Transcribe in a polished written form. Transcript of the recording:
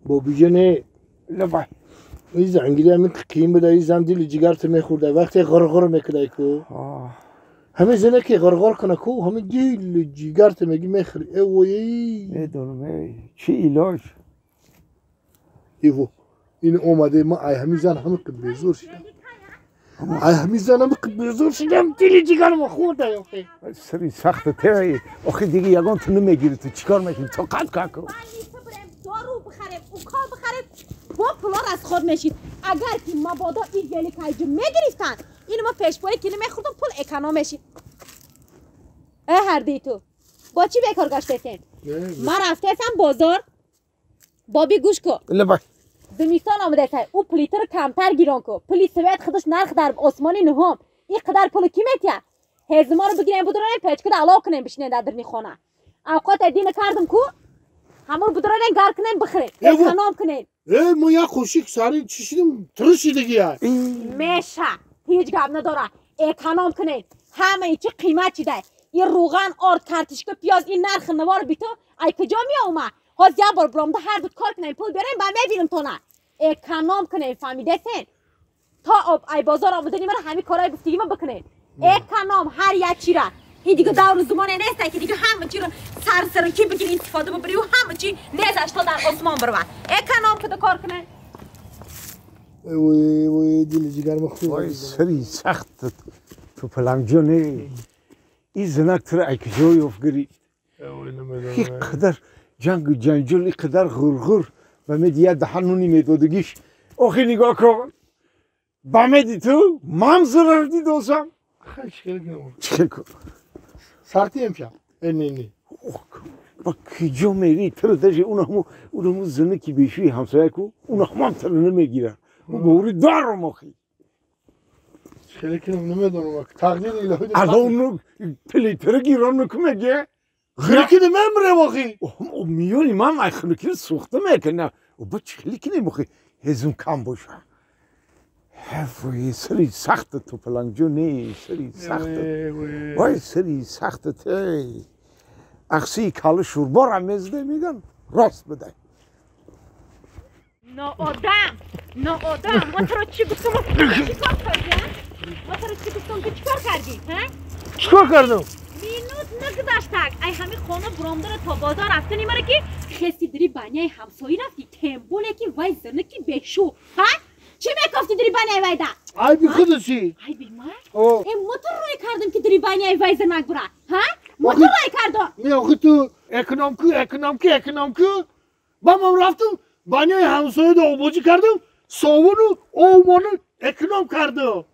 Бобиҷоне лабай ин зангири ҳамин қим буда, ин зан дили ҷигарто мехӯрда, вақте ғурғур мекудай ку. Ҳамин зане ки ғурғур куна ку, ҳамин дили ҷигарто меги мехӯри. Э вой. Медонам, чӣ илоҷ? Эво ин омаде, ма ай ҳамин зан ҳамин қид безор шидам. Ай ҳамин зан ҳамин қид безор шидам, дили ҷигарма хӯрда охе. Сари сахт те, охе диги ягон ту намегири, ту чикор мекунӣ? Тоқат каку. Дору бихарем, укол бихарем, бо пулор аз худ мешид. Агар ки мабодо ин великайҷу мегирифтанд, ин ма пешпои кили мехӯрдам, пул эконом мешид. Э ҳардии ту бо чӣ бекор гаштесен? Ма рафтесам бозор. Боби гӯш ку. Лабай. Зимистон омадесай, ӯ плитаро камтар гирон ку. Пули свет худаш нарх дар осмони нуҳум. Ин қадар пулу кӣ метия? Ҳезуморо бигирем, будуронем, печкада алов кунем, бишинем дар дарни хона. Авқоте дина кардам ку, ҳамон будуронем, гар кунем, бихӯрем, эконом кунем. Э, мо як қошиқ сари чишидим, тиришидагия. Меша, ҳеҷ гап надора. Эконом кунем. Ҳамаи чи қимат шидай. Ин рӯған, орд, картишка, пиёз, ин нархи навор бито ай куҷо меомад? Ҳоз як бор биромда ҳар дуд кор кунем, пул биёрем, ба мебинем тона. Эконом кунем, фаҳмидесен? То об ай бозор омадани мара ҳамин корҳои гуфтагима бикунем. Эконом ҳар як чира. Ин дига давру зумоне нест, ки дига ҳама чиро сарсаракӣ бигири, истифода бибарӣ, ҳама чи незаш то дар осмон бирава. Эконом куда кор кунем. Вой вой, дили ҷигарма хӯрд. Вой сари сахт ту палангҷоне. Ин занак туро ай куҷо ёфт гирифт? Ин қадар ҷангу ҷанҷол, ин қадар ғурғур ба меди як даҳан нуни медодагиш. Охи нигоҳ кун, ба меди ту ман зарар дидосам. Чӣ кун? Сарти имшаб. Э не не. Ба куҷо мерӣ? Туро даже унаҳму зане ки бешӯи ҳамсоя ку, унаҳмам туро намегирад. Ӯ бовари дорам охи. Хеле кунам намедонам. Тақдири илоҳӣ. Алон плитаро гирон накун меге. Хеле мемрем охи. Миёни ман ай хунукиро сӯхта мекунам. Ба чӣ хеле кунем охи? Ҳезум кам боша. Вой сари сахт ту палангҷоне, сари сахт. Вой сари сахт эй. Ақсии кала шӯрборам мезаде меган, рост бидай. Ноодам, ноодам, ма туро чӣ гуфтам? Чӣ кор кардӣ? Ма туро чӣ гуфтам, ки чӣ кор кардӣ? Чӣ кор кардам? Минут нагузаштак, ай ҳамин хона буромдара то бозор рафтани мара ки хеси дири баняи ҳамсоӣ рафтӣ, темболе ки вай зана ки бешу. Ҳа? Чӣ мекофти дири баняи вайда? Айби худо чӣ? Айби ман? Э, мо ту рӯй кардам ки дири баняи вай занак бура. Ҳа? Мо ту рӯй кардам. Не, охи ту эконом ку, эконом ку, эконом ку. Ба ман рафтам, баняи ҳамсояда обозӣ кардам, совуну овмону эконом кардам.